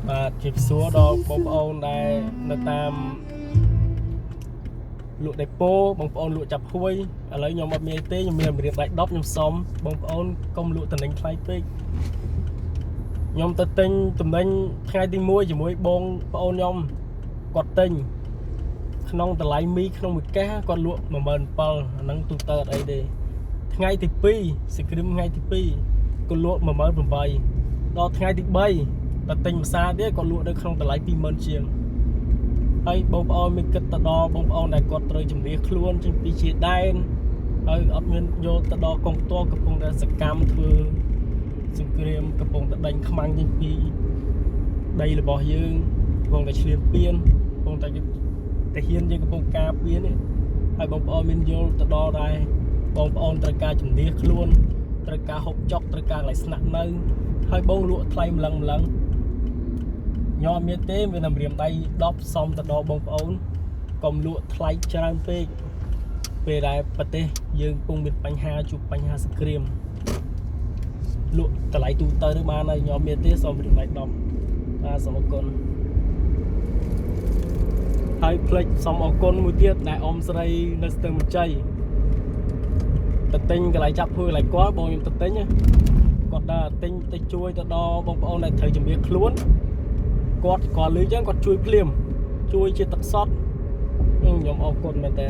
បាទជម្រាបសួរដល់បងប្អូនដែលនៅតាមលក់ដេប៉ូបងប្អូនលក់ចាប់ហួយឥឡូវខ្ញុំអត់មានអីទេខ្ញុំមានម្រាមដៃ10ខ្ញុំសុំបងប្អូនកុំលក់តំណែងថ្លៃពេកខ្ញុំទៅទិញតំណែងថ្ងៃទី1ជាមួយបងប្អូនខ្ញុំគាត់ទិញក្នុងតម្លៃមីក្នុងមួយកេសគាត់លក់17000អាហ្នឹងទូទៅអត់អីទេថ្ងៃទី2សង្គ្រាមថ្ងៃទី2គាត់លក់18000ដល់ថ្ងៃទី3ទៅទិញម្សាទៀតគាត់លក់នៅក្នុងតម្លៃ20000ជាងហើយបងប្អូនមានគិតទៅដល់បងប្អូនដែលគាត់ត្រូវជំនះខ្លួនចេញពីជាដែនហើយអត់មានយកទៅដល់កងទ័ពកំពុងតែសកម្មធ្វើសង្គ្រាមកំពុងតែដេញខ្មាំងចេញពីដីរបស់យើងកំពុងតែឈ្លានពានកំពុងតែទាហានយើងកំពុងការពារនេះហើយបងប្អូនមានយល់ទៅដល់ដែរបងប្អូនត្រូវការជំនះខ្លួនត្រូវការហូបចុកត្រូវការកន្លែងស្នាក់នៅហើយបងលក់ថ្លៃម្លឹងម្លឹង ខ្ញុំអត់មានទេមានតែម្រាមដៃ10សំទៅដល់បងប្អូនកុំលក់ថ្លៃច្រើនពេកពេលដែលប្រទេសយើងកំពុងមានបញ្ហាជួបបញ្ហាសង្គ្រាមលក់តម្លៃទូទៅឬបានហើយខ្ញុំអត់មានទេសូមម្រាមដៃ10បាទសូមអរគុណហើយផ្លេចសូមអរគុណមួយទៀតដែលអ៊ំស្រីនៅស្ទឹងមជ័យទៅទិញកន្លែងចាប់ភួយកន្លែងគាត់បងខ្ញុំទៅទិញណាគាត់ដើរទិញទៅជួយទៅដល់បងប្អូនដែលត្រូវជំនះខ្លួន គាត់គាត់លឺចឹងគាត់ជួយភ្លាមជួយជាទឹកសុទ្ធខ្ញុំអរគុណមែនតើ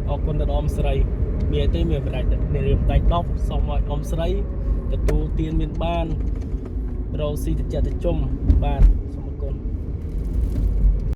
អរគុណទៅដល់អ៊ំស្រីមានអីទេមានបដិនារៀមដៃ10សូមឲ្យអ៊ំស្រីទទួលទានមានបានរកស៊ីតិចតិជុំបាទ។